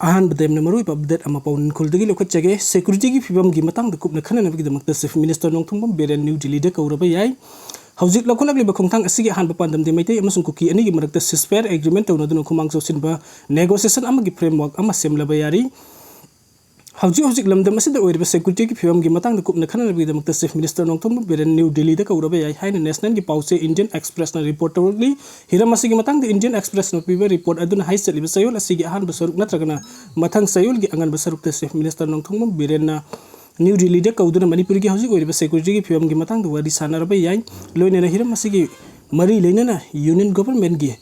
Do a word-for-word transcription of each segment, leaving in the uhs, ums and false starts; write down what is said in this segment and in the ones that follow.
ꯑꯍꯥꯟꯕꯗ ꯌꯥꯝꯅ ꯃꯔꯨꯑꯣꯏꯕ ꯑꯞꯗꯦꯠ ꯑꯃ ꯄꯥꯎꯅꯤꯡꯈꯣꯜꯗꯒꯤ ꯂꯧꯈꯠꯆꯒꯦ꯫ ꯁꯦꯀ꯭ꯌꯨꯔꯤꯇꯤꯒꯤ ꯐꯤꯕꯝꯒꯤ ꯃꯇꯥꯡꯗ ꯀꯨꯞꯅ ꯈꯟꯅꯅꯕꯒꯤꯗꯃꯛꯇ ꯆꯤꯐ ꯃꯤꯅꯤꯁꯇꯔ ꯅꯣꯡꯊꯣꯝꯕꯝ ꯕꯤꯔꯦꯟ ꯅ꯭ꯌꯨ ꯗꯤꯜꯂꯤꯗ ꯀꯧꯔꯕ ꯌꯥꯏ꯫ ꯍꯧꯖꯤꯛ ꯂꯧꯈꯠꯂꯛꯂꯤꯕ ꯈꯣꯡꯊꯥꯡ ꯑꯁꯤꯒꯤ ꯑꯍꯥꯟꯕ ꯄꯥꯟꯗꯝꯗꯤ ꯃꯩꯇꯩ ꯑꯃꯁꯨꯡ ꯀꯨꯀꯤ ꯑꯅꯤꯒꯤ ꯃꯔꯛꯇ ceasefire agreement ꯇꯧꯅꯗꯨꯅ ꯈꯨꯃꯥꯡ ꯆꯥꯎꯁꯤꯟꯕ negotiation ꯑꯃꯒꯤ framework ꯑꯃ ꯁꯦꯝꯂꯕ ꯌꯥꯔꯤ꯫ ꯍꯧꯖꯤꯛ ꯍꯧꯖꯤꯛ ꯂꯝꯗꯝ ꯑꯁꯤꯗ ꯑꯣꯏꯔꯤꯕ ꯁꯦꯀ꯭ꯌꯨꯔꯤꯇꯤꯒꯤ ꯐꯤꯕꯝꯒꯤ ꯃꯇꯥꯡꯗ ꯀꯨꯞꯅ ꯈꯟꯅꯅꯕꯒꯤꯗꯃꯛꯇ ꯆꯤꯐ ꯃꯤꯅꯤꯁꯇꯔ ꯅꯣꯡꯊꯣꯝꯕꯝ ꯕꯤꯔꯦꯟ ꯅ꯭ꯌꯨ ꯗꯤꯜꯂꯤꯗ ꯀꯧꯔꯕ ꯌꯥꯏ ꯍꯥꯏꯅ ꯅꯦꯁꯅꯦꯜꯒꯤ ꯄꯥꯎꯆꯦ ꯏꯟꯗꯤꯌꯟ ꯑꯦꯛꯁꯄ꯭ꯔꯦꯁꯅ ꯔꯤꯄꯣꯔꯠ ꯇꯧꯔꯛꯂꯤ꯫ ꯍꯤꯔꯝ ꯑꯁꯤꯒꯤ ꯃꯇꯥꯡꯗ ꯏꯟꯗꯤꯌꯟ ꯑꯦꯛꯁꯄ꯭ꯔꯦꯁꯅ ꯄꯤꯕ ꯔꯤꯄꯣꯔꯠ ꯑꯗꯨꯅ ꯍꯥꯏ ꯆꯠꯂꯤꯕ ꯆꯌꯣꯜ ꯑꯁꯤꯒꯤ ꯑꯍꯥꯟꯕ ꯁꯔꯨꯛ ꯅꯠꯇ꯭ꯔꯒꯅ ꯃꯊꯪ ꯆꯌꯣꯜꯒꯤ ꯑꯉꯟꯕ ꯁꯔꯨꯛꯇ ꯆꯤꯐ ꯃꯤꯅꯤꯁꯇꯔ ꯅꯣꯡꯊꯣꯝꯕꯝ ꯕꯤꯔꯦꯟꯅ ꯅ꯭ꯌꯨ ꯗꯤꯜꯂꯤꯗ ꯀꯧꯗꯨꯅ ꯃꯅꯤꯄꯨꯔꯒꯤ ꯍꯧꯖꯤꯛ ꯑꯣꯏꯔꯤꯕ ꯁꯦꯀ꯭ꯌꯨꯔꯤꯇꯤꯒꯤ ꯐꯤꯕꯝꯒꯤ ꯃꯇꯥꯡꯗ ꯋꯥꯔꯤ ꯁꯥꯟꯅꯔꯕ ꯌꯥꯏ꯫ ꯂꯣꯏꯅꯅ ꯍꯤꯔꯝ ꯑꯁꯤꯒꯤ ꯃꯔꯤ ꯂꯩꯅꯅ ꯌꯨꯅꯤꯌꯟ ꯒꯣꯚꯔꯟꯃꯦꯟꯠꯀꯤ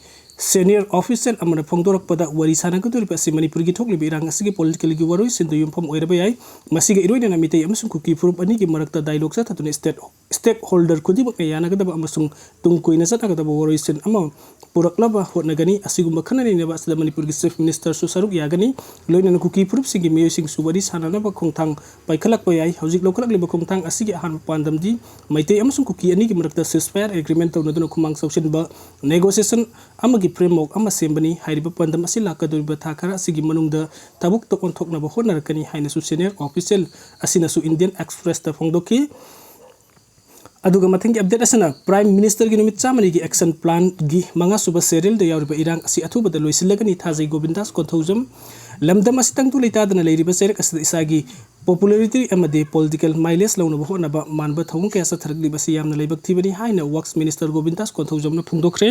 ꯁꯦꯅꯤꯌꯔ ꯑꯣꯐꯤꯁꯤꯌꯦꯜ ꯑꯃꯅ ꯐꯣꯡꯗꯣꯔꯛꯄꯗ ꯋꯥꯔꯤ ꯁꯥꯟꯅꯒꯗꯧꯔꯤꯕ ꯑꯁꯤ ꯃꯅꯤꯄꯨꯔꯒꯤ ꯊꯣꯛꯂꯤꯕ ꯏꯔꯥꯡ ꯑꯁꯤꯒꯤ ꯄꯣꯂꯤꯇꯤꯀꯦꯜꯒꯤ ꯋꯥꯔꯣꯏꯁꯤꯟꯗ ꯌꯨꯝꯐꯝ ꯑꯣꯏꯔꯕ ꯌꯥꯏ꯫ ꯃꯁꯤꯒ ꯏꯔꯣꯏꯅꯅ ꯃꯤꯇꯩ ꯑꯃꯁꯨꯡ ꯀꯨꯀꯤ ꯐꯨꯔꯨꯞ ꯑꯅꯤꯒꯤ ꯃꯔꯛꯇ ꯗꯥꯏꯂꯣꯒ ꯆꯠꯊꯗꯨꯅ ꯁ꯭ꯇꯦꯠ ꯁ꯭ꯇꯦꯛ ꯍꯣꯜꯗꯔ ꯈꯨꯗꯤꯡꯃꯛꯅ ꯌꯥꯅꯒꯗꯕ ꯑꯃꯁꯨꯡ ꯇꯨꯡ ꯀꯣꯏꯅ ꯆꯠꯅꯒꯗꯕ ꯋꯥꯔꯣꯏꯁꯤꯟ ꯑꯃ ꯄꯨꯔꯛꯅꯕ ꯍꯣꯠꯅꯒꯅꯤ꯫ ꯑꯁꯤꯒꯨꯝꯕ ꯈꯟꯅ ꯅꯩꯅꯕ ꯑꯁꯤꯗ ꯃꯅꯤꯄꯨꯔꯒꯤ ꯆꯤꯐ ꯃꯤꯅꯤꯁꯇꯔꯁꯨ ꯁꯔꯨꯛ ꯌꯥꯒꯅꯤ꯫ ꯂꯣꯏꯅꯅ ꯀꯨꯀꯤ ꯐꯨꯔꯨꯞꯁꯤꯡꯒꯤ ꯃꯤꯑꯣꯏꯁꯤꯡꯁꯨ ꯋꯥꯔꯤ ꯁꯥꯟꯅꯅꯕ ꯈꯣꯡꯊꯥꯡ ꯄꯥꯏꯈꯠꯂꯛꯄ ꯌꯥꯏ꯫ ꯍꯧꯖꯤꯛ ꯂꯧꯈꯠꯂꯛꯂꯤꯕ ꯈꯣꯡꯊꯥꯡ ꯑꯁꯤꯒꯤ ꯑꯍꯥꯟꯕ ꯄꯥꯟꯗꯝꯗꯤ ꯃꯩꯇꯩ ꯑꯃꯁꯨꯡ ꯀꯨꯀꯤ ꯑꯅꯤꯒꯤ ꯃꯔꯛꯇ ceasefire agreement ꯇꯧꯅꯗꯨꯅ ꯈꯨꯃꯥꯡ ꯆꯥꯎꯁꯤꯟꯕ negotiation ꯑꯃꯒꯤ framework ꯑꯃ ꯁꯦꯝꯕꯅꯤ꯫ ꯍꯥꯏꯔꯤꯕ ꯄꯥꯟꯗꯝ ꯑꯁꯤ ꯂꯥꯛꯀꯗꯧꯔꯤꯕ ꯊꯥ ꯈꯔ ꯑꯁꯤꯒꯤ ꯃꯅꯨꯡꯗ ꯊꯕꯛꯇ ꯑꯣꯟꯊꯣꯛꯅꯕ ꯍꯣꯠꯅꯔꯛꯀꯅꯤ ꯍꯥꯏꯅꯁꯨ ꯁꯦꯅꯤꯌꯔ ꯑꯣꯐꯤꯁꯤꯌꯦꯜ ꯑꯁꯤꯅꯁꯨ ꯏꯟꯗꯤꯌꯟ ꯑꯦꯛꯁꯄ꯭ꯔꯦꯁꯇ ꯐꯣꯡꯗꯣꯛꯈꯤ꯫ ꯑꯗꯨꯒ ꯃꯊꯪꯒꯤ ꯑꯞꯗꯦꯠ ꯑꯁꯤꯅ ꯄ꯭ꯔꯥꯏꯝ ꯃꯤꯅꯤꯁꯇꯔꯒꯤ ꯅꯨꯃꯤꯠ ꯆꯥꯝꯃꯔꯤꯒꯤ ꯑꯦꯛꯁꯟ ꯄ꯭ꯂꯥꯟꯒꯤ ꯃꯉꯥ ꯁꯨꯕ ꯁꯦꯔꯤꯌꯦꯜꯗ ꯌꯥꯎꯔꯤꯕ ꯏꯔꯥꯡ ꯑꯁꯤ ꯑꯊꯨꯕꯗ ꯂꯣꯏꯁꯤꯜꯂꯒꯅꯤ ꯊꯥꯖꯩ ꯒꯣꯕꯤꯟꯗꯥꯁ ꯀꯣꯟꯊꯧꯖꯝ꯫ ꯂꯝꯗꯝ ꯑꯁꯤ ꯇꯪꯗꯨ ꯂꯩꯇꯥꯗꯅ ꯂꯩꯔꯤꯕ ꯆꯩꯔꯛ ꯑꯁꯤꯗ ꯏꯁꯥꯒꯤ popularity ꯑꯃꯗꯤ political mileage ꯂꯧꯅꯕ ꯍꯣꯠꯅꯕ ꯃꯥꯟꯕ ꯊꯧꯑꯣꯡ ꯀꯌꯥ ꯆꯠꯊꯔꯛꯂꯤꯕ ꯑꯁꯤ ꯌꯥꯝꯅ ꯂꯥꯏꯕꯛ ꯊꯤꯕꯅꯤ ꯍꯥꯏꯅ ꯋꯥꯛꯁ ꯃꯤꯅꯤꯁꯇꯔ ꯒꯣꯕꯤꯟꯗꯥꯁ ꯀꯣꯟꯊꯧꯖꯝꯅ ꯐꯣꯡꯗꯣꯛꯈ꯭ꯔꯦ꯫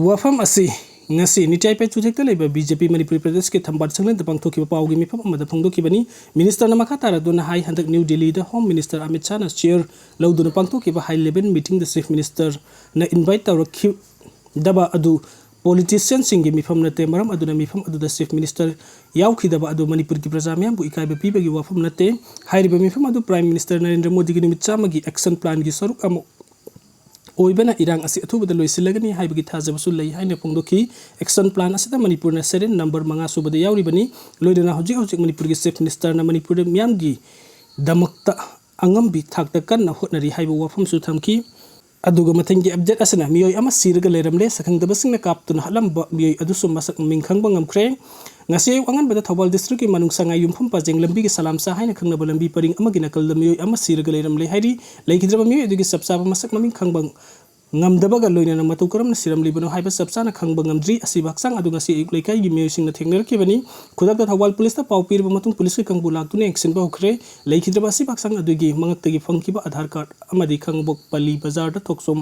ꯋꯥꯐꯝ ꯑꯁꯤ ꯉꯁꯤ ꯅꯤꯇꯤ ꯑꯥꯌꯣꯒ ꯆꯨꯊꯦꯛꯇ ꯂꯩꯕ ꯕꯤ ꯖꯦ ꯄꯤ ꯃꯅꯤꯄꯨꯔꯤ ꯄ꯭ꯔꯗꯦꯁꯀꯤ ꯊꯝꯕꯥꯜ ꯁꯪꯂꯦꯟꯗ ꯄꯥꯡꯊꯣꯛꯈꯤꯕ ꯄꯥꯎꯒꯤ ꯃꯤꯐꯝ ꯑꯃꯗ ꯐꯣꯡꯗꯣꯛꯈꯤꯕꯅꯤ꯫ ꯃꯤꯅꯤꯁꯇꯔꯅ ꯃꯈꯥ ꯇꯥꯔꯗꯨꯅ ꯍꯥꯏ, ꯍꯟꯗꯛ ꯅ꯭ꯌꯨ ꯗꯤꯜꯂꯤꯗ ꯍꯣꯝ ꯃꯤꯅꯤꯁꯇꯔ ꯑꯃꯤꯠ ꯁꯥꯍꯅ ꯆꯤꯌꯔ ꯂꯧꯗꯨꯅ ꯄꯥꯡꯊꯣꯛꯈꯤꯕ ꯍꯥꯏ ꯂꯦꯚꯦꯜ ꯃꯤꯇꯤꯡꯗ ꯆꯤꯐ ꯃꯤꯅꯤꯁꯇꯔꯅ ꯏꯟꯚꯥꯏꯠ ꯇꯧꯔꯛꯈꯤꯗꯕ ꯑꯗꯨ ꯄꯣꯂꯤꯇꯤꯁꯤꯌꯟꯁꯤꯡꯒꯤ ꯃꯤꯐꯝ ꯅꯠꯇꯦ꯫ ꯃꯔꯝ ꯑꯗꯨꯅ ꯃꯤꯐꯝ ꯑꯗꯨꯗ ꯆꯤꯐ ꯃꯤꯅꯤꯁꯇꯔ ꯌꯥꯎꯈꯤꯗꯕ ꯑꯗꯨ ꯃꯅꯤꯄꯨꯔꯒꯤ ꯄ꯭ꯔꯖꯥ ꯃꯤꯌꯥꯝꯕꯨ ꯏꯀꯥꯏꯕ ꯄꯤꯕꯒꯤ ꯋꯥꯐꯝ ꯅꯠꯇꯦ꯫ ꯍꯥꯏꯔꯤꯕ ꯃꯤꯐꯝ ꯑꯗꯨ ꯄ꯭ꯔꯥꯏꯝ ꯃꯤꯅꯤꯁꯇꯔ ꯅꯔꯦꯟꯗ꯭ꯔ ꯃꯣꯗꯤꯒꯤ ꯅꯨꯃꯤꯠ ꯆꯥꯝꯃꯒꯤ ꯑꯦꯛꯁꯟ ꯄ꯭ꯂꯥꯟꯒꯤ ꯁꯔꯨꯛ ꯑꯃ ꯑꯣꯏꯕꯅ ꯏꯔꯥꯡ ꯑꯁꯤ ꯑꯊꯨꯕꯗ ꯂꯣꯏꯁꯤꯜꯂꯒꯅꯤ ꯍꯥꯏꯕꯒꯤ ꯊꯥꯖꯕꯁꯨ ꯂꯩ ꯍꯥꯏꯅ ꯐꯣꯡꯗꯣꯛꯈꯤ꯫ ꯑꯦꯛꯁꯟ ꯄ꯭ꯂꯥꯟ ꯑꯁꯤꯗ ꯃꯅꯤꯄꯨꯔꯅ ꯁꯦꯔꯤꯌꯦꯜ ꯅꯝꯕꯔ ꯃꯉꯥ ꯁꯨꯕꯗ ꯌꯥꯎꯔꯤꯕꯅꯤ꯫ ꯂꯣꯏꯅꯅ ꯍꯧꯖꯤꯛ ꯍꯧꯖꯤꯛ ꯃꯅꯤꯄꯨꯔꯒꯤ ꯆꯤꯐ ꯃꯤꯅꯤꯁꯇꯔꯅ ꯃꯅꯤꯄꯨꯔꯗ ꯃꯤꯌꯥꯝꯒꯤꯗꯃꯛꯇ ꯑꯉꯝꯕꯤ ꯊꯥꯛꯇ ꯀꯟꯅ ꯍꯣꯠꯅꯔꯤ ꯍꯥꯏꯕ ꯋꯥꯐꯝꯁꯨ ꯊꯝꯈꯤ꯫ ꯑꯗꯨꯒ ꯃꯊꯪꯒꯤ ꯑꯞꯗꯦꯠ ꯑꯁꯤꯅ ꯃꯤꯑꯣꯏ ꯑꯃ ꯁꯤꯔꯒ ꯂꯩꯔꯝꯂꯦ꯫ ꯁꯛꯈꯪꯗꯕꯁꯤꯡꯅ ꯀꯥꯞꯇꯨꯅ ꯍꯥꯠꯂꯝꯕ ꯃꯤꯑꯣꯏ ꯑꯗꯨꯁꯨ ꯃꯁꯛ ꯃꯃꯤꯡ ꯈꯪꯕ ꯉꯝꯈ꯭ꯔꯦ꯫ ꯉꯁꯤ ꯑꯌꯨꯛ ꯑꯉꯟꯕꯗ ꯊꯧꯕꯥꯜ districtꯀꯤ ꯃꯅꯨꯡ ꯁꯉꯥꯏ ꯌꯨꯝꯐꯝ ꯄꯔꯦꯡ ꯂꯝꯕꯤꯒꯤ ꯁꯂꯥꯝꯆꯥ ꯍꯥꯏꯅ ꯈꯪꯅꯕ ꯂꯝꯕꯤ ꯄꯔꯤꯡ ꯑꯃꯒꯤ ꯅꯥꯀꯜꯗ ꯃꯤꯑꯣꯏ ꯑꯃ ꯁꯤꯔꯒ ꯂꯩꯔꯝꯂꯦ ꯍꯥꯏꯔꯤ꯫ ꯂꯩꯈꯤꯗ꯭ꯔꯕ ꯃꯤꯑꯣꯏ ꯑꯗꯨꯒꯤ ꯆꯞ ꯆꯥꯕ ꯃꯁꯛ ꯃꯃꯤꯡ ꯈꯪꯕ ꯉꯝꯗꯕꯒ ꯂꯣꯏꯅꯅ ꯃꯇꯧ ꯀꯔꯝꯅ ꯁꯤꯔꯝꯂꯤꯕꯅꯣ ꯍꯥꯏꯕ ꯆꯞ ꯆꯥꯅ ꯈꯪꯕ ꯉꯝꯗ꯭ꯔꯤ꯫ ꯑꯁꯤꯕ ꯍꯛꯆꯥꯡ ꯑꯗꯨ ꯉꯁꯤ ꯑꯌꯨꯛ ꯂꯩꯀꯥꯏꯒꯤ ꯃꯤꯑꯣꯏꯁꯤꯡꯅ ꯊꯦꯡꯅꯔꯛꯈꯤꯕꯅꯤ꯫ ꯈꯨꯗꯛꯇ ꯊꯧꯕꯥꯜ ꯄꯨꯂꯤꯁꯇ ꯄꯥꯎ ꯄꯤꯔꯕ ꯃꯇꯨꯡ ꯄꯨꯂꯤꯁꯀꯤ ꯀꯥꯡꯕꯨ ꯂꯥꯛꯇꯨꯅ ꯌꯦꯡꯁꯤꯟꯕ ꯍꯧꯈ꯭ꯔꯦ꯫ ꯂꯩꯈꯤꯗ꯭ꯔꯕ ꯑꯁꯤꯕ ꯍꯛꯆꯥꯡ ꯑꯗꯨꯒꯤ ꯃꯉꯛꯇꯒꯤ ꯐꯪꯈꯤꯕ ꯑꯥꯙꯥꯔ ꯀꯥꯔꯗ ꯑꯃꯗꯤ ꯈꯥꯡꯉꯕꯣꯛ ꯄꯜꯂꯤ ꯕꯖꯥꯔꯗ ꯊꯣꯛꯆꯣꯝ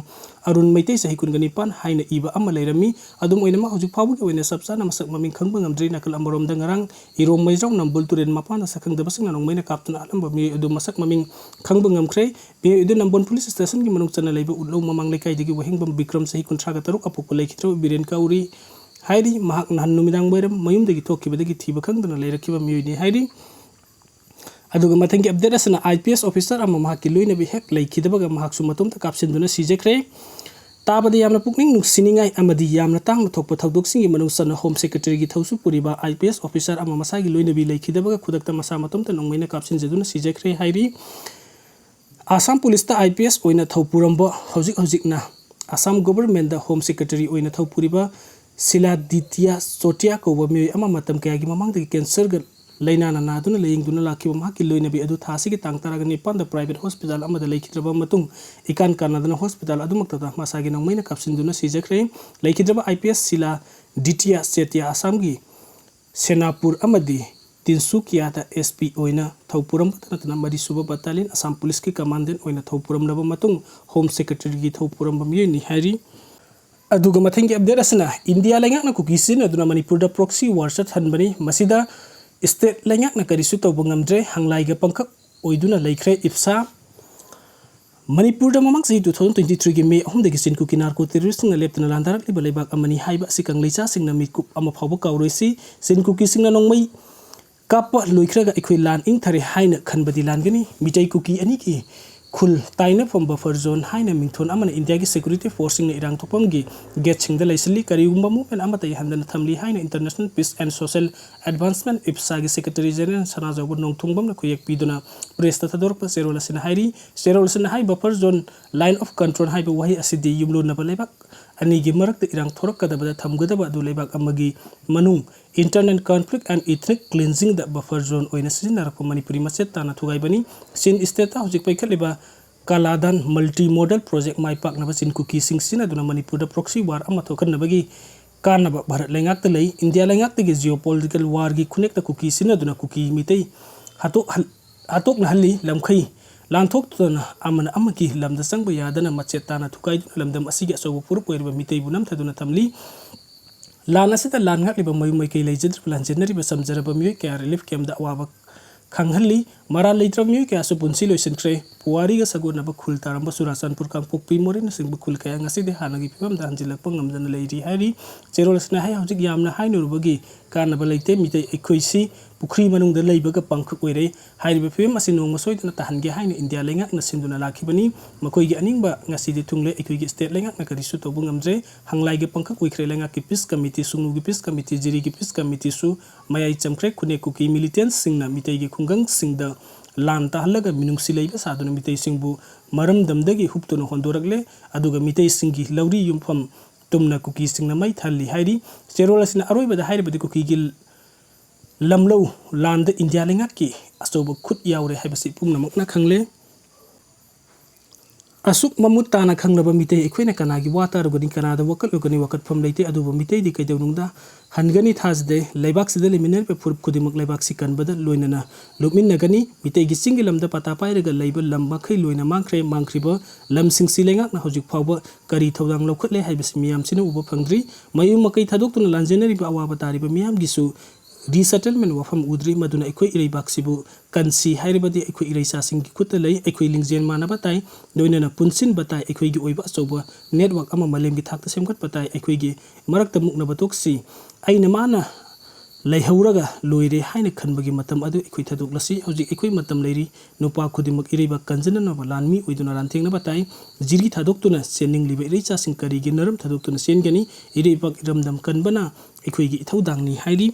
ꯑꯔꯨꯟ ꯃꯩꯇꯩ ꯆꯍꯤ ꯀꯨꯟꯒ ꯅꯤꯄꯥꯟ ꯍꯥꯏꯅ ꯏꯕ ꯑꯃ ꯂꯩꯔꯝꯃꯤ꯫ ꯑꯗꯨꯝ ꯑꯣꯏꯅꯃꯛ ꯍꯧꯖꯤꯛ ꯐꯥꯎꯕꯒꯤ ꯑꯣꯏꯅ ꯆꯞ ꯆꯥꯅ ꯃꯁꯛ ꯃꯃꯤꯡ ꯈꯪꯕ ꯉꯝꯗ꯭ꯔꯤ꯫ ꯅꯥꯀꯜ ꯑꯃꯔꯣꯝꯗ ꯉꯔꯥꯡ ꯏꯔꯣꯝ ꯃꯩꯖꯥꯎ ꯅꯝꯕꯨꯜ ꯇꯨꯔꯦꯜ ꯃꯄꯥꯟꯗ ꯁꯛꯈꯪꯗꯕꯁꯤꯡꯅ ꯅꯣꯡꯃꯩꯅ ꯀꯥꯞꯇꯨꯅ ꯍꯥꯠꯂꯝꯕ ꯃꯤꯑꯣꯏ ꯑꯗꯨ ꯃꯁꯛ ꯃꯃꯤꯡ ꯈꯪꯕ ꯉꯝꯈ꯭ꯔꯦ꯫ ꯃꯤꯑꯣꯏ ꯑꯗꯨ ꯅꯝꯕꯣꯜ ꯄꯨꯂꯤꯁ ꯁ꯭ꯇꯦꯁꯟꯒꯤ ꯃꯅꯨꯡ ꯆꯟꯅ ꯂꯩꯕ ꯎꯠꯂꯧ ꯃꯃꯥꯡ ꯂꯩꯀꯥꯏꯗꯒꯤ ꯋꯥꯍꯦꯡꯕꯝ ꯕꯤꯀ꯭ꯔꯝ ꯆꯍꯤ ꯀꯨꯟꯊ꯭ꯔꯥꯒ ꯇꯔꯨꯛ ꯑꯄꯣꯛꯄ ꯂꯩꯈꯤꯗ꯭ꯔꯕ ꯕꯤꯔꯦꯟ ꯀꯧꯔꯤ ꯍꯥꯏꯔꯤ꯫ ꯃꯍꯥꯛ ꯅꯍꯥꯟ ꯅꯨꯃꯤꯗꯥꯡ ꯋꯥꯏꯔꯝ ꯃꯌꯨꯝꯗꯒꯤ ꯊꯣꯛꯈꯤꯕꯗꯒꯤ ꯊꯤꯕ ꯈꯪꯗꯅ ꯂꯩꯔꯛꯈꯤꯕ ꯃꯤꯑꯣꯏꯅꯤ ꯍꯥꯏꯔꯤ꯫ ꯑꯗꯨꯒ ꯃꯊꯪꯒꯤ update ꯑꯁꯤꯅ I P S officer ꯑꯃ ꯃꯍꯥꯛꯀꯤ ꯂꯣꯏꯅꯕꯤ ꯍꯦꯛ ꯂꯩꯈꯤꯗꯕꯒ ꯃꯍꯥꯛꯁꯨ ꯃꯇꯣꯝꯇ ꯀꯥꯞꯁꯤꯟꯗꯨꯅ ꯁꯤꯖꯈ꯭ꯔꯦ꯫ ꯇꯥꯕꯗ ꯌꯥꯝꯅ ꯄꯨꯛꯅꯤꯡ ꯅꯨꯡꯁꯤꯅꯤꯡꯉꯥꯏ ꯑꯃꯗꯤ ꯌꯥꯝꯅ ꯇꯥꯡꯅ ꯊꯣꯛꯄ ꯊꯧꯗꯣꯛꯁꯤꯡꯒꯤ ꯃꯅꯨꯡ ꯆꯟꯅ Home Secretaryꯒꯤ ꯊꯧꯁꯨ ꯄꯨꯔꯤꯕ I P S officer ꯑꯃ ꯃꯁꯥꯒꯤ ꯂꯣꯏꯅꯕꯤ ꯂꯩꯈꯤꯗꯕꯒ ꯈꯨꯗꯛꯇ ꯃꯁꯥ ꯃꯇꯣꯝꯇ ꯅꯣꯡꯃꯩꯅ ꯀꯥꯞꯁꯤꯟꯖꯗꯨꯅ ꯁꯤꯖꯈ꯭ꯔꯦ ꯍꯥꯏꯔꯤ꯫ ꯑꯁꯥꯝ ꯄꯨꯂꯤꯁꯇ I P S ꯑꯣꯏꯅ ꯊꯧ ꯄꯨꯔꯝꯕ, ꯍꯧꯖꯤꯛ ꯍꯧꯖꯤꯛꯅ ꯑꯁꯥꯝ governmentꯗ Home Secretary ꯑꯣꯏꯅ ꯊꯧ ꯄꯨꯔꯤꯕ ꯁꯤꯂꯥꯗꯤꯇꯤꯌꯥ ꯆꯣꯇꯤꯌꯥ ꯀꯧꯕ ꯃꯤꯑꯣꯏ ꯑꯃ ꯃꯇꯝ ꯀꯌꯥꯒꯤ ꯃꯃꯥꯡꯗꯒꯤ cancerꯒ ꯂꯥꯏꯅꯥꯅ ꯅꯥꯗꯨꯅ ꯂꯥꯌꯦꯡꯗꯨꯅ ꯂꯥꯛꯈꯤꯕ ꯃꯍꯥꯛꯀꯤ ꯂꯣꯏꯅꯕꯤ ꯑꯗꯨ ꯊꯥ ꯑꯁꯤꯒꯤ ꯇꯥꯡ ꯇꯔꯥꯒ ꯅꯤꯄꯥꯟꯗ private hospital ꯑꯃꯗ ꯂꯩꯈꯤꯗ꯭ꯔꯕ ꯃꯇꯨꯡ ꯏꯀꯥꯟ ꯀꯥꯟꯅꯗꯅ hospital ꯑꯗꯨꯃꯛꯇꯗ ꯃꯁꯥꯒꯤ ꯅꯣꯡꯃꯩꯅ ꯀꯥꯞꯁꯤꯟꯗꯨꯅ ꯁꯤꯖꯈ꯭ꯔꯦ꯫ ꯂꯩꯈꯤꯗ꯭ꯔꯕ I P S ꯁꯤꯂꯥ ꯗꯤꯇꯤꯌꯥ ꯆꯦꯇꯤꯌꯥ ꯑꯁꯥꯝꯒꯤ ꯁꯦꯅꯥꯄꯨꯔ ꯑꯃꯗꯤ ꯇꯤꯟꯁꯨꯀꯤꯌꯥꯗ S P ꯑꯣꯏꯅ ꯊꯧ ꯄꯨꯔꯝꯕꯇ ꯅꯠꯇꯅ ꯃꯔꯤꯁꯨꯕ battalion ꯑꯁꯥꯝ ꯄꯨꯂꯤꯁꯀꯤ commandant ꯑꯣꯏꯅ ꯊꯧ ꯄꯨꯔꯝꯂꯕ ꯃꯇꯨꯡ Home Secretaryꯒꯤ ꯊꯧ ꯄꯨꯔꯝꯕ ꯃꯤꯑꯣꯏꯅꯤ ꯍꯥꯏꯔꯤ꯫ ꯑꯗꯨꯒ ꯃꯊꯪꯒꯤ update ꯑꯁꯤꯅ ꯏꯟꯗꯤꯌꯥ ꯂꯩꯉꯥꯛꯅ ꯀꯨꯀꯤ ꯁꯤꯖꯤꯟꯅꯗꯨꯅ ꯃꯅꯤꯄꯨꯔꯗ proxy war ꯆꯠꯍꯟꯕꯅꯤ꯫ ꯃꯁꯤꯗ state ꯂꯩꯉꯥꯛꯅ ꯀꯔꯤꯁꯨ ꯇꯧꯕ ꯉꯝꯗ꯭ꯔꯦ, ꯍꯪꯂꯥꯏꯒ ꯄꯪꯀꯛ ꯑꯣꯏꯗꯨꯅ ꯂꯩꯈ꯭ꯔꯦ ꯏꯞꯁꯥ꯫ ꯃꯅꯤꯄꯨꯔꯗ ꯃꯃꯥꯡ ꯆꯍꯤ two thousand twenty threeꯒꯤ May ꯑꯍꯨꯝꯗꯒꯤ ꯆꯤꯟ ꯀꯨꯀꯤ narco terroristꯁꯤꯡꯅ ꯂꯦꯞꯇꯅ ꯂꯥꯟꯗꯥꯔꯛꯂꯤꯕ ꯂꯩꯕꯥꯛ ꯑꯃꯅꯤ ꯍꯥꯏꯕ ꯑꯁꯤ ꯀꯪꯂꯩꯆꯥꯁꯤꯡꯅ ꯃꯤꯀꯨꯞ ꯑꯃ ꯐꯥꯎꯕ ꯀꯥꯎꯔꯣꯏꯁꯤ꯫ ꯆꯤꯟ ꯀꯨꯀꯤꯁꯤꯡꯅ ꯅꯣꯡꯃꯩ ꯀꯥꯞꯄ ꯂꯣꯏꯈ꯭ꯔꯒ ꯑꯩꯈꯣꯏ ꯂꯥꯟ ꯏꯪꯊꯔꯦ ꯍꯥꯏꯅ ꯈꯟꯕꯗꯤ ꯂꯥꯟꯒꯅꯤ꯫ ꯃꯤꯇꯩ ꯀꯨꯀꯤ ꯑꯅꯤꯒꯤ ꯈꯨꯜ ꯇꯥꯏꯅꯐꯝ buffer zone ꯍꯥꯏꯅ ꯃꯤꯡꯊꯣꯟ ꯑꯃꯅ ꯏꯟꯗꯤꯌꯥꯒꯤ security forceꯁꯤꯡꯅ ꯏꯔꯥꯡ ꯊꯣꯛꯐꯝꯒꯤ gateꯁꯤꯡꯗ ꯂꯩꯁꯤꯜꯂꯤ꯫ ꯀꯔꯤꯒꯨꯝꯕ movement ꯑꯃꯠꯇ ꯌꯥꯍꯟꯗꯅ ꯊꯝꯂꯤ ꯍꯥꯏꯅ International Peace and Social Advancement ꯏꯞꯁꯥꯒꯤ Secretary General ꯁꯅꯥꯖꯥꯎꯕ ꯅꯣꯡꯊꯣꯡꯕꯝꯅ ꯈꯨꯌꯦꯛ ꯄꯤꯗꯨꯅ pressꯇ ꯊꯥꯗꯣꯔꯛꯄ ꯆꯦꯔꯣꯜ ꯑꯁꯤꯅ ꯍꯥꯏꯔꯤ꯫ ꯆꯦꯔꯣꯜ ꯑꯁꯤꯅ ꯍꯥꯏ buffer zone, line of control ꯍꯥꯏꯕ ꯋꯥꯍꯩ ꯑꯁꯤꯗꯤ ꯌꯨꯝꯂꯣꯟꯅꯕ ꯂꯩꯕꯥꯛ ꯑꯅꯤꯒꯤ ꯃꯔꯛꯇ ꯏꯔꯥꯡ ꯊꯣꯔꯛꯀꯗꯕꯗ ꯊꯝꯒꯗꯕ ꯑꯗꯨ ꯂꯩꯕꯥꯛ ꯑꯃꯒꯤ ꯃꯅꯨꯡ, internal conflict and ethnic cleansingꯗ buffer zone ꯑꯣꯏꯅ ꯁꯤꯖꯤꯟꯅꯔꯛꯄ ꯃꯅꯤꯄꯨꯔꯤ ꯃꯆꯦꯠ ꯇꯥꯅ ꯊꯨꯒꯥꯏꯕꯅꯤ꯫ Chin stateꯇ ꯍꯧꯖꯤꯛ ꯄꯩꯈꯠꯂꯤꯕ ꯀꯥꯂꯥꯗꯥꯟ multimodal project ꯃꯥꯏ ꯄꯥꯛꯅꯕ ꯆꯤꯟ ꯀꯨꯀꯤꯁꯤꯡ ꯁꯤꯖꯤꯟꯅꯗꯨꯅ ꯃꯅꯤꯄꯨꯔꯗ proxy war ꯑꯃ ꯊꯣꯛꯍꯟꯅꯕꯒꯤ ꯀꯥꯟꯅꯕ ꯚꯥꯔꯠ ꯂꯩꯉꯥꯛꯇ ꯂꯩ꯫ ꯏꯟꯗꯤꯌꯥ ꯂꯩꯉꯥꯛꯇꯒꯤ geopolitical warꯒꯤ ꯈꯨꯟꯅꯦꯛꯇ ꯀꯨꯀꯤ ꯁꯤꯖꯤꯟꯅꯗꯨꯅ ꯀꯨꯀꯤ ꯃꯤꯇꯩ ꯍꯥꯠꯇꯣꯛꯍꯜ-, ꯍꯥꯠꯇꯣꯛꯅꯍꯜꯂꯤ꯫ ꯂꯝꯈꯩ ꯂꯥꯟꯊꯣꯛꯇꯨꯅ ꯑꯃꯅ ꯑꯃꯒꯤ ꯂꯝꯗ ꯆꯪꯕ ꯌꯥꯗꯅ ꯃꯆꯦꯠ ꯇꯥꯅ ꯊꯨꯒꯥꯏꯗꯨꯅ ꯂꯝꯗꯝ ꯑꯁꯤꯒꯤ ꯑꯆꯧꯕ ꯐꯨꯔꯨꯞ ꯑꯣꯏꯔꯤꯕ ꯃꯤꯇꯩꯕꯨ ꯅꯝꯊꯗꯨꯅ ꯊꯝꯂꯤ꯫ ꯂꯥꯟ ꯑꯁꯤꯗ ꯂꯥꯟ ꯉꯥꯛꯂꯤꯕ ꯃꯌꯨꯝ ꯃꯀꯩ ꯂꯩꯖꯗ꯭ꯔꯤꯕ ꯂꯥꯟꯖꯦꯟꯅꯔꯤꯕ ꯆꯝꯖꯔꯕ ꯃꯤꯑꯣꯏ ꯀꯌꯥ relief campꯗ ꯑꯋꯥꯕ ꯈꯪꯍꯜꯂꯤ꯫ ꯃꯔꯥꯜ ꯂꯩꯇ꯭ꯔꯕ ꯃꯤꯑꯣꯏ ꯀꯌꯥꯁꯨ ꯄꯨꯟꯁꯤ ꯂꯣꯏꯁꯤꯟꯈ꯭ꯔꯦ꯫ ꯄꯨꯋꯥꯔꯤꯒ ꯁꯥꯒꯣꯟꯅꯕ ꯈꯨꯜ ꯇꯥꯔꯝꯕ ꯆꯨꯔꯥꯆꯥꯟꯄꯨꯔ, ꯀꯥꯡꯄꯣꯛꯄꯤ, ꯃꯣꯔꯦꯅꯆꯤꯡꯕ ꯈꯨꯜ ꯀꯌꯥ ꯉꯁꯤꯗꯤ ꯍꯥꯟꯅꯒꯤ ꯐꯤꯕꯝꯗ ꯍꯟꯖꯤꯜꯂꯛꯄ ꯉꯝꯗꯅ ꯂꯩꯔꯤ ꯍꯥꯏꯔꯤ꯫ ꯆꯦꯔꯣꯜ ꯑꯁꯤꯅ ꯍꯥꯏ, ꯍꯧꯖꯤꯛ ꯌꯥꯝꯅ ꯍꯥꯏꯅꯔꯨꯕꯒꯤ ꯀꯥꯟꯅꯕ ꯂꯩꯇꯦ꯫ ꯃꯤꯇꯩ ꯑꯩꯈꯣꯏꯁꯤ ꯄꯨꯈ꯭ꯔꯤ ꯃꯅꯨꯡꯗ ꯂꯩꯕꯒ ꯄꯥꯡꯈꯛ ꯑꯣꯏꯔꯦ꯫ ꯍꯥꯏꯔꯤꯕ ꯐꯤꯕꯝ ꯑꯁꯤ ꯅꯣꯡꯃ ꯁꯣꯏꯗꯅ ꯇꯥꯍꯟꯒꯦ ꯍꯥꯏꯅ ꯏꯟꯗꯤꯌꯥ ꯂꯩꯉꯥꯛꯅ ꯁꯤꯟꯗꯨꯅ ꯂꯥꯛꯈꯤꯕꯅꯤ꯫ ꯃꯈꯣꯏꯒꯤ ꯑꯅꯤꯡꯕ ꯉꯁꯤꯗꯤ ꯊꯨꯡꯂꯦ꯫ ꯑꯩꯈꯣꯏꯒꯤ state ꯂꯩꯉꯥꯛꯅ ꯀꯔꯤꯁꯨ ꯇꯧꯕ ꯉꯝꯗ꯭ꯔꯦ꯫ ꯍꯪꯂꯥꯏꯒꯤ ꯄꯥꯡꯈꯛ ꯑꯣꯏꯈ꯭ꯔꯦ꯫ ꯂꯩꯉꯥꯛꯀꯤ peace committee, ꯁꯨꯡꯅꯨꯒꯤ peace committee, ꯖꯤꯔꯤꯒꯤ peace committeeꯁꯨ ꯃꯌꯥꯏ ꯆꯝꯈ꯭ꯔꯦ꯫ ꯈꯨꯟꯅꯦꯛ ꯀꯨꯀꯤ militantꯁꯤꯡꯅ ꯃꯤꯇꯩꯒꯤ ꯈꯨꯡꯒꯪꯁꯤꯡꯗ ꯂꯥꯟ ꯇꯥꯍꯜꯂꯒ ꯃꯤꯅꯨꯡꯁꯤ ꯂꯩꯕ ꯁꯥꯗꯨꯅ ꯃꯤꯇꯩꯁꯤꯡꯕꯨ ꯃꯔꯝꯗꯝꯗꯒꯤ ꯍꯨꯞꯇꯨꯅ ꯍꯣꯟꯗꯣꯔꯛꯂꯦ꯫ ꯑꯗꯨꯒ ꯃꯤꯇꯩꯁꯤꯡꯒꯤ ꯂꯧꯔꯤ ꯌꯨꯝꯐꯝ ꯇꯨꯝꯅ ꯀꯨꯀꯤꯁꯤꯡꯅ ꯃꯩ ꯊꯥꯍꯜꯂꯤ ꯍꯥꯏꯔꯤ꯫ ꯆꯦꯔꯣꯜ ꯑꯁꯤꯅ ꯑꯔꯣꯏꯕꯗ ꯍꯥꯏꯔꯤꯕꯗꯤ ꯀꯨꯀꯤꯒꯤ ꯂꯝꯂꯧ ꯂꯥꯟꯗ ꯏꯟꯗꯤꯌꯥ ꯂꯩꯉꯥꯛꯀꯤ ꯑꯆꯧꯕ ꯈꯨꯠ ꯌꯥꯎꯔꯦ ꯍꯥꯏꯕꯁꯤ ꯄꯨꯝꯅꯃꯛꯅ ꯈꯪꯂꯦ꯫ ꯑꯁꯨꯛ ꯃꯃꯨꯠ ꯇꯥꯅ ꯈꯪꯂꯕ ꯃꯤꯇꯩ ꯑꯩꯈꯣꯏꯅ ꯀꯅꯥꯒꯤ ꯋꯥ ꯇꯥꯔꯨꯒꯅꯤ, ꯀꯅꯥꯗ ꯋꯥꯀꯠꯂꯨꯒꯅꯤ? ꯋꯥꯀꯠꯐꯝ ꯂꯩꯇꯦ꯫ ꯑꯗꯨꯕꯨ ꯃꯤꯇꯩꯗꯤ ꯀꯩꯗꯧꯅꯨꯡꯗ ꯍꯟꯒꯅꯤ ꯊꯥꯖꯗꯦ꯫ ꯂꯩꯕꯥꯛꯁꯤꯗ ꯂꯩꯃꯤꯟꯅꯔꯤꯕ ꯐꯨꯔꯨꯞ ꯈꯨꯗꯤꯡꯃꯛ ꯂꯩꯕꯥꯛꯁꯤ ꯀꯟꯕꯗ ꯂꯣꯏꯅꯅ ꯂꯨꯞꯃꯤꯟꯅꯒꯅꯤ꯫ ꯃꯤꯇꯩꯒꯤ ꯆꯤꯡꯒꯤ ꯂꯝꯗ ꯄꯇꯥ ꯄꯥꯏꯔꯒ ꯂꯩꯕ ꯂꯝ ꯃꯈꯩ ꯂꯣꯏꯅ ꯃꯥꯡꯈ꯭ꯔꯦ꯫ ꯃꯥꯡꯈ꯭ꯔꯤꯕ ꯂꯝꯁꯤꯡꯁꯤ ꯂꯩꯉꯥꯛꯅ ꯍꯧꯖꯤꯛ ꯐꯥꯎꯕ ꯀꯔꯤ ꯊꯧꯗꯥꯡ ꯂꯧꯈꯠꯂꯦ ꯍꯥꯏꯕꯁꯤ ꯃꯤꯌꯥꯝꯁꯤꯅ ꯎꯕ ꯐꯪꯗ꯭ꯔꯤ꯫ ꯃꯌꯨꯝ ꯃꯀꯩ ꯊꯥꯗꯣꯛꯇꯨꯅ ꯂꯥꯟꯖꯦꯟꯅꯔꯤꯕ ꯑꯋꯥꯕ ꯇꯥꯔꯤꯕ ꯃꯤꯌꯥꯝꯒꯤꯁꯨ resettlement ꯋꯥꯐꯝ ꯎꯗ꯭ꯔꯤ꯫ ꯃꯗꯨꯅ ꯑꯩꯈꯣꯏ ꯏꯔꯩꯕꯥꯛꯁꯤꯕꯨ ꯀꯟꯁꯤ ꯍꯥꯏꯔꯕꯗꯤ ꯑꯩꯈꯣꯏ ꯏꯔꯩꯆꯥꯁꯤꯡꯒꯤ ꯈꯨꯠꯇ ꯂꯩ꯫ ꯑꯩꯈꯣꯏ ꯂꯤꯡꯖꯦꯜ ꯃꯥꯟꯅꯕ ꯇꯥꯏ, ꯂꯣꯏꯅꯅ ꯄꯨꯟꯁꯤꯟꯕ ꯇꯥꯏ꯫ ꯑꯩꯈꯣꯏꯒꯤ ꯑꯣꯏꯕ ꯑꯆꯧꯕ network ꯑꯃ ꯃꯥꯂꯦꯝꯒꯤ ꯊꯥꯛꯇ ꯁꯦꯝꯒꯠꯄ ꯇꯥꯏ꯫ ꯑꯩꯈꯣꯏꯒꯤ ꯃꯔꯛꯇ ꯃꯨꯛꯅꯕ ꯇꯣꯛꯁꯤ꯫ ꯑꯩꯅ ꯃꯥꯅ ꯂꯩꯍꯧꯔꯒ ꯂꯣꯏꯔꯦ ꯍꯥꯏꯅ ꯈꯟꯕꯒꯤ ꯃꯇꯝ ꯑꯗꯨ ꯑꯩꯈꯣꯏ ꯊꯥꯗꯣꯛꯂꯁꯤ꯫ ꯍꯧꯖꯤꯛ ꯑꯩꯈꯣꯏ ꯃꯇꯝ ꯂꯩꯔꯤ꯫ ꯅꯨꯄꯥ ꯈꯨꯗꯤꯡꯃꯛ ꯏꯔꯩꯕꯥꯛ ꯀꯟꯖꯅꯅꯕ ꯂꯥꯟꯃꯤ ꯑꯣꯏꯗꯨꯅ ꯂꯥꯟꯊꯦꯡꯅꯕ ꯇꯥꯏ꯫ ꯖꯤꯔꯤ ꯊꯥꯗꯣꯛꯇꯨꯅ ꯆꯦꯟꯅꯤꯡꯂꯤꯕ ꯏꯔꯩꯆꯥꯁꯤꯡ ꯀꯔꯤꯒꯤ ꯅꯔꯝ ꯊꯥꯗꯣꯛꯇꯨꯅ ꯆꯦꯟꯒꯅꯤ? ꯏꯔꯩꯕꯥꯛ ꯏꯔꯝꯗꯝ ꯀꯟꯕꯅ ꯑꯩꯈꯣꯏꯒꯤ ꯏꯊꯧꯗꯥꯡꯅꯤ ꯍꯥꯏꯔꯤ꯫